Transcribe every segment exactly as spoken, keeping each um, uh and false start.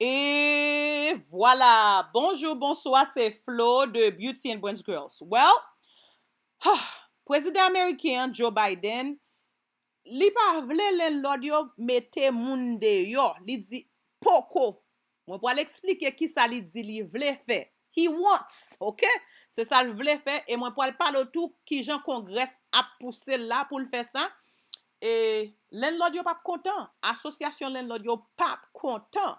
E vwala! Bonjou, bonswa, se Flo de Beauty and Branch Girls. Well, prezidan ameriken an, Joe Biden, li pa vle landlord yo mete moun deyò. Li di poko. Mwen pral eksplike kisa li di li vle fè. He wants, ok? Se sa l vle fè, e mwen pral pale w tou kijan Congress ap pouse l la pou l fè sa. E landlord yo p ap kontan. Asosyasyon landlord yo p ap kontan.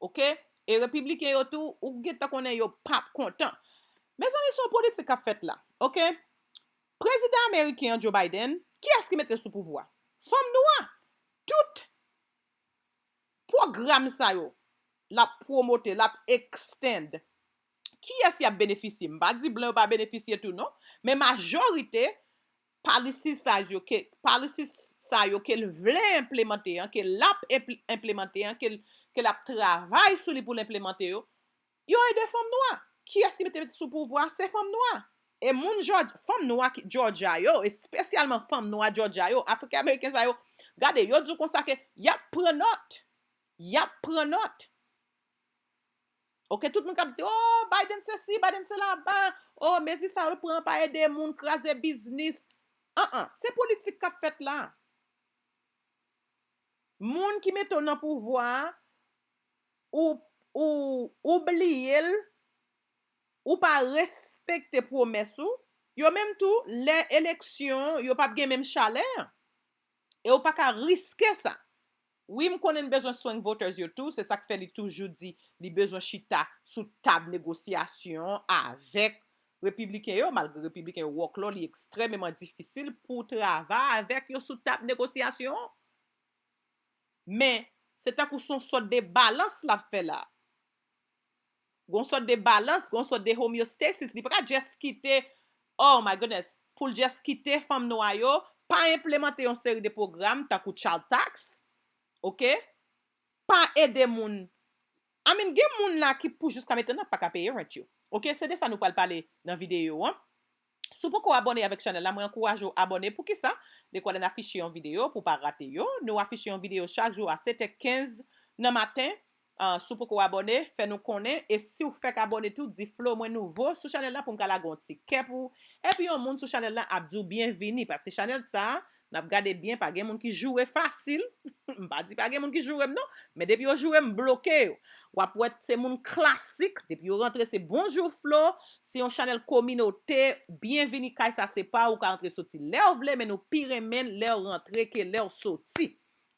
Ok? E repibliken yo tou, ou gentan konnen yo p ap kontan. Mezanmi, se yon politik k ap fèt la. Ok? Prezidan ameriken an, Joe Biden, kiyès ki mete l sou pouvwa? Fanm nwa. Tout pwogram sa yo, l ap pwomote, l ap extend. Kiyès y ap benefisye? M pa di blan yo pa benefisye tou non, men majorite policies sa yo ke, policies sa yo ke l vle enplemante an, ke l ap enpl- enplemante an, ke l, ke l ap travay sou li pou l enplemante yo, yo ede fanm nwa. Kiyès ki mete sou pouvwa? Se fanm nwa. E moun Jòj, fanm nwa ki- Jòjya yo, espesyalman fanm nwa Jòjya yo, Afriken Ameriken sa yo, gade, yo di w konsa ke y ap pran nòt. Y ap pran nòt. Ok, tout moun k ap di, oh, Biden sesi, Biden sela, ba, oh, mezi sa yo l pran pa ede moun, kraze biznis. An an, se politik k ap fèt la. Moun ki mete w nan pouvwa a, ou, ou, ou bliye l, ou pa respekte pwomès ou, yo menm tou, lè eleksyon, yo p ap gen menm chalè an. E ou pa ka riske sa. Wi, m konnen n bezwen swing voters yo tou, se sa k fè li toujou di li bezwen chita sou tab negosyasyon avèk repibliken yo, malgre repibliken yo wòklò, li ekstrèmeman difisil pou w travay avèk yo sou tab negosyasyon. Men, se tankou se yon sòt de balans l ap fè la. Gon sòt de balans, gon sòt de homeostasis. Li pa ka just kite, oh my goodness, pou l just kite fanm nwa yo, pa enplemante yon seri de pwogram tankou child tax, ok? Pa ede moun. I mean, gen moun la ki pou jiska mentnan pa ka peye rent yo. Ok, se de sa nou pral pale nan videyo an. Si w poko abòne avèk chanèl la, mwen ankouraje w abòne. Poukisa? Dekwa lè n afiche yon videyo pou w pa rate yo. Nou afiche yon videyo chak jou a sèt è kenz nan maten. Ah, si w poko abòne, fè nou konnen. E si w fèk abòne tou, di Flo mwen nouvo sou chanèl la pou m ka lage yon ti kè pou ou. Epi yon moun sou chanèl la ap di w byenvini, paske chanèl sa a, n ap gade byen, pa gen moun ki joure fasil. M pa di pa gen moun ki joure m non, men depi yo joure m, m bloke yo. W ap wè se moun klasik, depi yo rantre se bonjou Flo, se yon chanèl kominote, byenvini kay sa se pa ou, ou ka rantre soti lè w vle, men nou pi renmen lè w rantre ke lè w soti.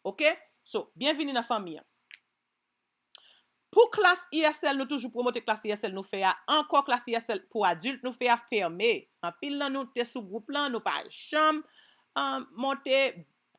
Ok? So, byenvini nan fanmi an. Pou klas E S L, nou toujou pwomote klas E S L nou fè a ankò, klas E S L pou adilt nou fè a fèmen. Anpil nan nou te sou gwoup lan, nou pa janm, um, monte.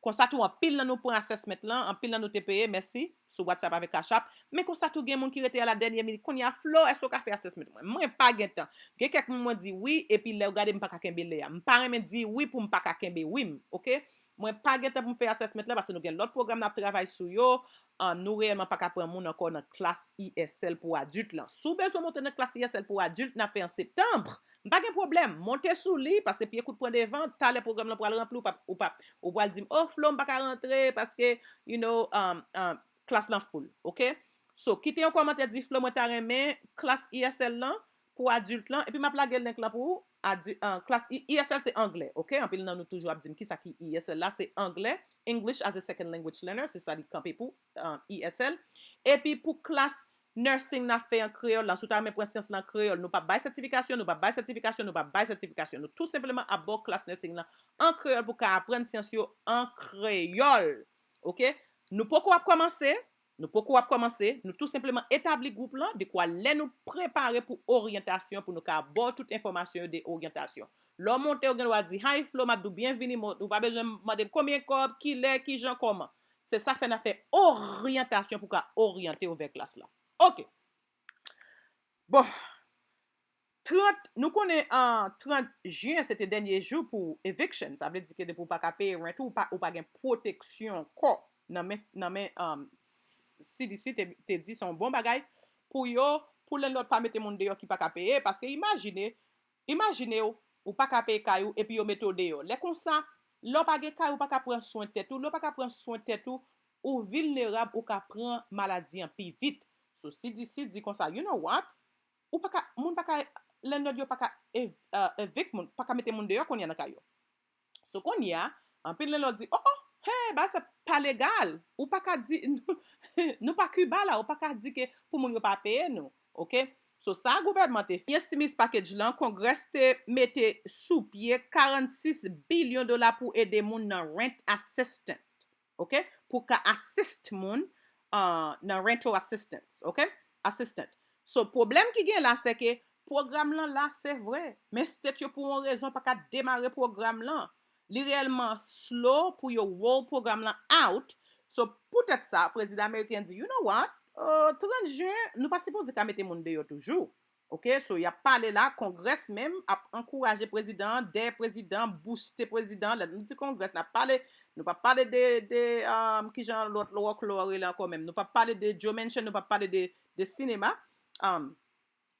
Konsa tou, anpil nan nou pran assessment lan, anpil nan nou te peye, mèsi, sou WhatsApp avèk Cash App. Men konsa tou, gen moun ki rete a la dènyè minit. Kounye a, Flo, èske w ka fè assessment mwen? Mwen pa gen tan. Gen kèk moun mwen di wi, epi lè w gade m pa ka kenbe lè a. M pa renmen di wi pou m pa ka kenbe wi m, ok? Mwen pa gen tan pou m fè assessment lan, paske nou gen lòt pwogram n ap travay sou yo. Ah, nou reyèlman pa ka pran moun ankò nan klas E S L pou adilt lan. Si w bezwen monte nan klas E S L pou adilt, n ap fè an septanm. M pa gen pwoblèm, monte sou li, paske pye kout pran devan, talè pwogram lan pral ranpli, ou pa, ou pa, ou pral di m, oh, Flo, m pa ka rantre, paske, you know, um, um, klas lan full, ok? So, kite yon kòmantè, di, Flo, mwen ta renmen klas E S L lan, pou adilt lan, epi m ap lage link lan pou ou. Adi-, ah, klas E S L se anglè, ok? Anpil nan nou toujou ap di m kisa ki E S L la, se anglè, English as a Second Language Learner, se sa li kanpe pou, ah, E S L. Epi pou klas nursing n ap fè an kreyòl la, si w ta renmen pran syans lan an kreyòl, nou p ap bay sètifikasyon, nou p ap bay sètifikasyon, nou p ap bay sètifikasyon. Nou tou senpleman ap ba w klas nursing lan an kreyòl pou w ka aprann syans yo an kreyòl. Ok? Nou poko ap kòmanse, nou poko ap kòmanse, nou tou senpleman etabli gwoup lan, dekwa lè nou prepare pou oryantasyon, pou nou ka ba w tout enfòmasyon yo de oryantasyon. Lè w monte, ou gen dwa di, Hi Flo, m ap di w byenvini, ou pa bezwen mande m konbyen kòb, kilè, kijan, kòman. Se sa k fè n ap fè oryantasyon pou w ka oryante w vè klas la. Ok. Bon. Trant, nou konnen, ah, trant jen se te dènye jou pou eviction. Sa vle di ke depi w pa ka peye rent ou, ou pa, ou pa gen pwoteksyon ankò nan men, nan men, um, C D C te, te di se yon bon bagay pou yo, pou landlord pa mete moun deyò ki pa ka peye, paske imajine, imajine w, ou pa ka peye kay ou epi yo mete w deyò. Lè konsa, lè w pa gen kay, ou pa ka pran swen tèt ou. Lè w pa ka pran swen tèt ou, ou vilnerab, ou ka pran maladi an pi vit. So, C D C di konsa, you know what? Ou pa ka, moun pa ka, landlord yo pa ka ev- uh, evict moun, pa ka mete moun deyò kounye a nan kay yo. So, kounye a, anpil landlord di, oh, oh, hey, bagay sa pa legal. Ou pa ka di, nou pa Kiba la, ou pa ka di ke pou moun yo pa peye nou. Ok? So, sa gouvènman te fè. Stimulus package lan, Congress te mete sou pye karannsis bilyon dola pou ede moun nan rent assistance. Ok? Pou ka assist moun uh, nan rental assistance. Ok? Assistant. So, pwoblèm ki gen la, se ke pwogram lan la, se vre. Men state yo pou yon rezon pa ka demare pwogram lan. Li reyèlman slow pou yo roll pwogram lan out. So, poutèt sa, prezidan ameriken di, you know what? Uh, trant jen, nou pa sipoze ka mete moun deyò toujou. Ok, so y ap pale la, Congress menm ap ankouraje prezidan an, dèyè prezidan an, booste prezidan an. Lè nou di Congress, n ap pale, nou p ap pale de, de um, kijan lòt wòklò a rele ankò menm. Nou p ap pale de Joe Manchin, nou p ap pale de, de sinema. Um,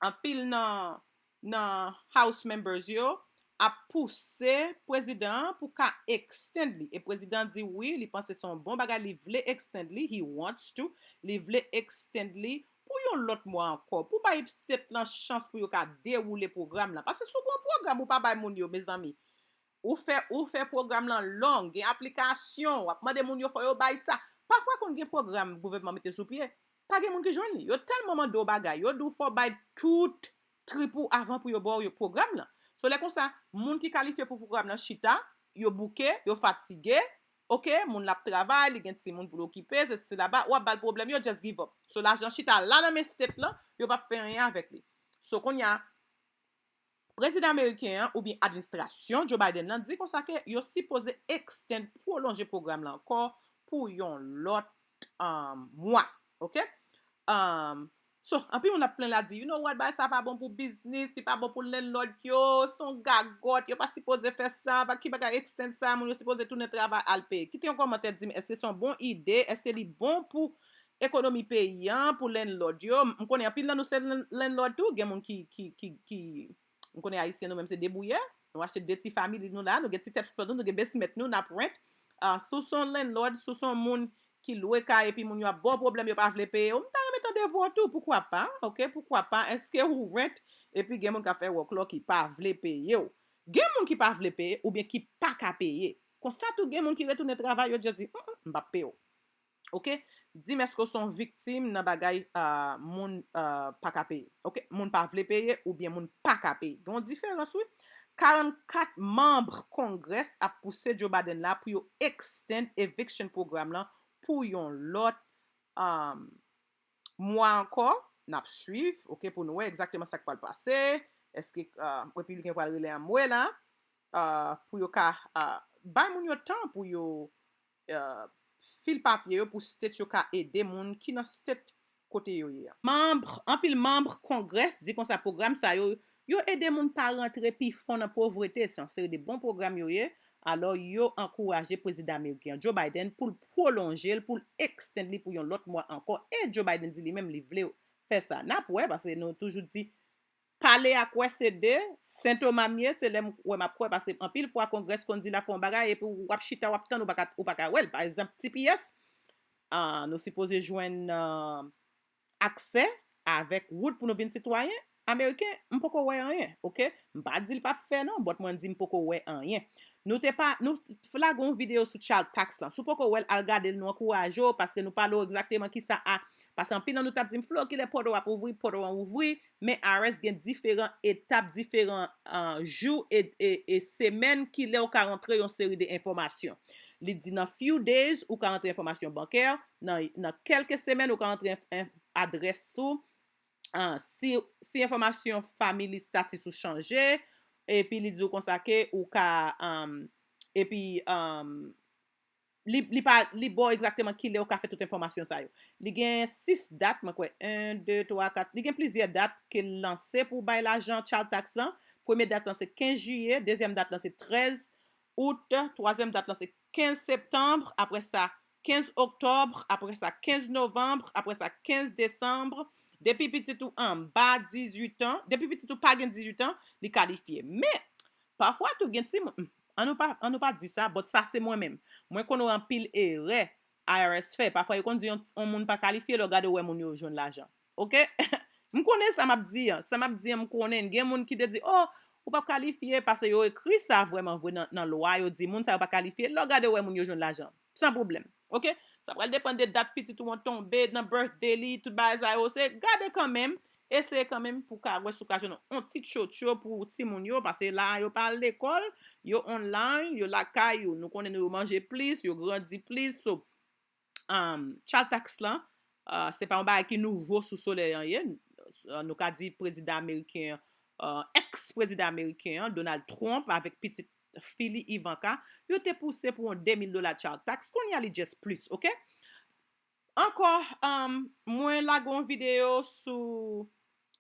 anpil nan, nan House members yo ap pouse prezidan an pou ka extend li. E prezidan an di wi, li panse se yon bon bagay, li vle extend li, he wants to, li vle extend li pou yon lòt mwa ankò, pou bay state lan chans pou yo ka dewoule pwogram lan. Paske si w gen yon pwogram ou pa bay moun yo, mezanmi, ou fè, ou fè pwogram lan long, gen aplikasyon, w ap mande moun yo fò yo bay sa. Pafwa konn gen pwogram gouvènman mete sou pye, pa gen moun ki jwenn li. Yo tèlman mande w bagay, yo di w fò w bay tout trip ou avan pou yo ba w pwogram lan. So lè konsa, moun ki kalifye pou pwogram lan chita, yo bouke, yo fatige, ok, moun l ap travay, li gen timoun pou l okipe, sesi sela, w ap ba l pwoblèm, yo just give up. So lajan chita la nan men state lan, yo p ap fè anyen avèk li. So kounye a, prezidan ameriken an oubyen administrasyon Joe Biden nan di konsa ke yo sipoze extend, pwolonje pwogram lan ankò pou yon lòt um, mwa. Ok? Um, so, anpil moun ap plenn la di, you know what, bagay sa pa bon pou biznis, li pa bon pou landlord yo, se yon gagòt, yo pa sipoze fè sa, pa ki bagay extend sa, moun yo sipoze tounen travay al peye. Kite yon kòmantè di m, èske se yon bon ide, èske li bon pou ekonomi peyi an, pou landlord yo? M konnen anpil nan nou se landlord tou, gen moun ki, ki, ki, ki, m konnen ayisyen nou menm se debouyè, nou achte de ti family nou la, nou gen ti tèt flòt nou, nou gen basement nou, n ap rent. Uh, si w se yon landlord, si w se yon moun ki lwe kay epi moun yo ap ba w pwoblèm, yo pa vle peye w, m ta renmen tande vwa w tou, poukwa pa, ok, poukwa pa, èske ou rent epi gen moun k ap fè wòklò ki pa vle peye w? Gen moun ki pa vle peye oubyen ki pa ka peye. Konsa tou gen moun ki retounen travay, yo just di, m p ap peye w. Ok? Di m èske w se yon viktim nan bagay uh, moun uh, pa ka peye. Ok? Moun pa vle peye oubyen moun pa ka peye. Gen yon diferans, wi. Karannkat manm Congress ap pouse Joe Biden la pou yo extend eviction pwogram lan pou yon lòt um, mwa ankò. N ap swiv, ok, pou nou wè egzakteman sa k pral pase. Èske uh, Repibliken pral rele anmwe la uh, pou yo ka uh, bay moun yo tan pou yo uh, fil papye yo pou state yo ka ede moun ki nan state kote yo ye a. Manm, anpil manm Congress di konsa pwogram sa yo, yo ede moun pa rantre pi fon nan povrete. Se yon seri de bon pwogram yo ye. Alò, yo ankouraje prezidan ameriken an, Joe Biden, pou l pwolonje l, pou l extend li pou yon lòt mwa ankò. E Joe Biden di li menm li vle fè sa. N ap wè, paske nou toujou di, pale a kwè se de, sentoma m ye, se lè m wè m ap kwè, paske anpil fwa Congress konn di l ap fè yon bagay, epi w ap chita, w ap tann, ou pa ka, ou pa ka wè l. Pa egzanp, T P S, ah, nou sipoze jwenn ah, aksè avèk wout pou nou vin sitwayen ameriken, m poko wè anyen, ok? M pa di l p ap fè non, but mwen di m poko wè anyen. Nou te pa, nou t lage yon videyo sou child tax lan. Si w poko wè l, al gade l, nou ankouraje w, paske nou pale w egzakteman kisa a, paske anpil nan nou t ap di m, Flo, kilè pòdo w ap ouvri, pòdo w ouvri, men I R S gen diferan etap, diferan uh, jou e, e, e semèn, kilè w ka rantre yon seri de enfòmasyon. Li di nan few days, ou ka rantre enfòmasyon bankè, nan, nan kèlke semèn, ou ka rantre enf- enf- adrès ou, ah, si, si enfòmasyon family status ou chanje, epi li di w konsa ke ou ka, um, epi um, li, li pa, li ba w egzakteman kilè ou ka fè tout enfòmasyon sa yo. Li gen sis dat, mwen kwè, en, de, twa, kat, li gen plizyè dat ke l lanse pou bay lajan child tax lan. Premye dat lan se kenz jiye, dezyèm dat lan se trèz out, twazyèm dat lan se kenz septanm, apre sa kenz oktòb, apre sa kenz novanm, apre sa kenz desanm. Depi pitit ou anba dizuit an, depi pitit ou pa gen dizuit an, li kalifye. Men, pafwa tou gen timoun, hmm, an nou pa, an nou pa di sa, but sa se mwen menm. Mwen konn wè anpil erè I R S fè. Pafwa yo konn di yon, yon moun pa kalifye, lè w gade w wè moun yo jwenn lajan. oke? M konnen sa m ap di an. Sa m ap di an, m konnen. Gen moun ki te di, oh, ou p ap kalifye, paske yo ekri sa vrèman vre nan, nan lwa, yo di moun sa yo pa kalifye. Lè w gade, w wè moun yo jwenn lajan. San pwoblèm. Oke? Sa pral depann de dat pitit ou an tonbe, nan birthday li, tout bagay sa yo. Se gade kanmenm, eseye kanmenm pou ka wè si w ka jwenn yon ti tchotcho pou timoun yo, paske la, yo pa al lekòl, yo online, yo lakay yo. Nou konnen nou yo manje plis, yo grandi plis. So, um, child tax lan, uh, se pa yon bagay ki nouvo sou solèy an ye. Uh, nou ka di prezidan ameriken, uh, ex-prezidan ameriken an, Donald Trump, avèk pitit fi li Ivanka, yo te pouse pou yon de mil dola child tax. Kounye a li just plis, oke? Ankò, um, mwen lage yon videyo sou,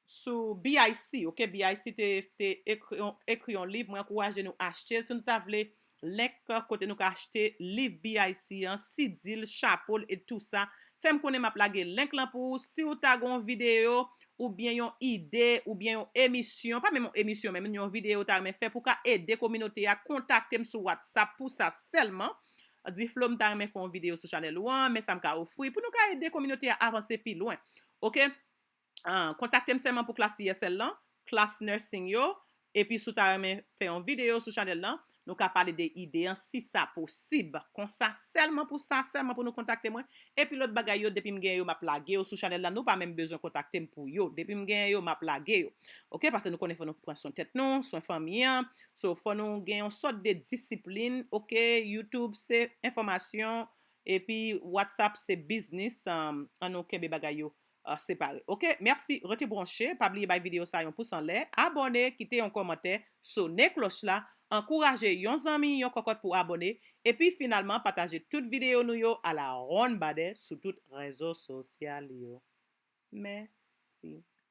sou B I C, oke? B I C te, te ekri yon, ekri yon liv, mwen ankouraje nou achte l. Si nou ta vle link kote nou ka achte liv B I C an, C D l, chapo l e tou sa, fè m konnen m ap lage link lan pou ou. Si w ta gen yon videyo, oubyen yon ide, oubyen yon emisyon, pa menm yon emisyon, men yon videyo w ta renmen fè pou ka ede kominote a, kontakte m sou WhatsApp pou sa sèlman. Di Flo, m ta renmen fè yon videyo sou chanèl ou an, men sa m ka ofri pou nou ka ede kominote a avanse pi lwen. Oke? Ah, kontakte m sèlman pou klas E S L lan, klas nursing yo, epi si w ta renmen fè yon videyo sou chanèl lan, nou ka pale de ide an si sa posib. Konsa sèlman pou sa, sèlman pou nou kontakte mwen. Epi lòt bagay yo, depi m gen yo, m ap lage yo sou chanèl la. Nou pa menm bezwen kontakte m pou yo. Depi m gen yo, m ap lage yo. Oke? Paske nou konnen fò nou pran swen tèt nou, swen fanmi an. So, fò nou gen yon sòt de disiplin. Oke? YouTube se enfòmasyon, epi WhatsApp se biznis. Um, ann nou kenbe bagay yo, uh, separe. Oke? Mèsi, rete branche. Pa bliye bay videyo sa yon pous anlè. Abòne, kite yon kòmantè, sone klòch la, ankouraje yon zanmi, yon kòkòt pou abòne, epi finalman pataje tout videyo nou yo a la ronn badè sou tout rezo sosyal yo. Mèsi.